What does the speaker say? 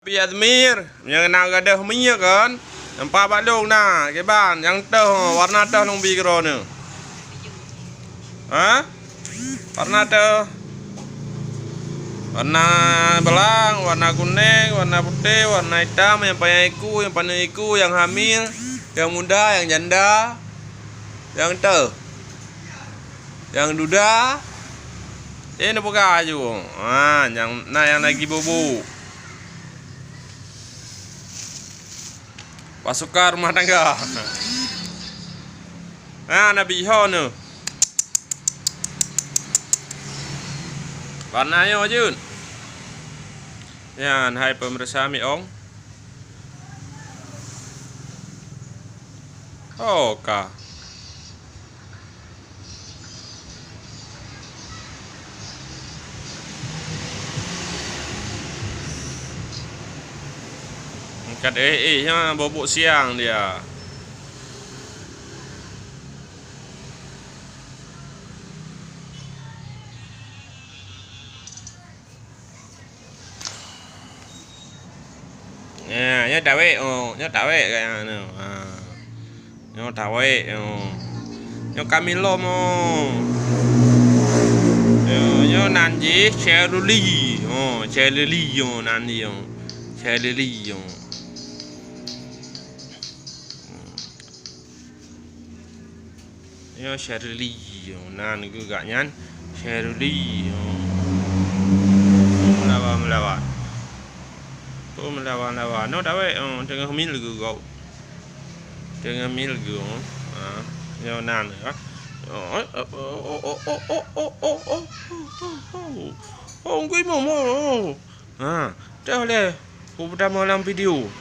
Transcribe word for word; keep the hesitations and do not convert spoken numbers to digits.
Bi Azmir, nyang na gadôh minyeuk kan? Nampak bak lôn na, kiban, nyang teuh, warna teuh lôn bi keudroe nyoe. Ha? Warna teuh. Warna belang, warna kunéng, warna putéh, warna itam, nyang panyang iku, nyang paneuk iku, nyang hamil, nyang muda, nyang janda, nyang teuh. Nyang duda, eh, neupeugah aju. Ha, nyang na nyang lagi bobo. Pasukan rumah tangga. Ha, Nabi Iho nyoe. Warna nyoe jeuet. Nyan, hai pemirsa mi ong. Oh, ka. Angkat eh, eh, ha, bobok siang dia. Ya, nyoe tawek, oh, nyoe tawek ka nyoe. Ha. Nyoe tawek, oh. Nyoe kamilom, oh. Nyoe, nyoe nan jih Sheruli, oh, Sheruli, oh, nan jih, oh. Sheruli, oh. Nyoe Sheruli, oh, nan geuh gak nyan Sheruli, oh. Meulawan-meulawan. Oh, meulawan-lawan. Nyoe tawek, oh, teungoh mil geuh gob. Teungoh mil geuh, oh. Ha, nyoe nan, ha. Oh, oh, oh. Oh, gui momo, oh. Ha, teuh lé kupeutamong lam video.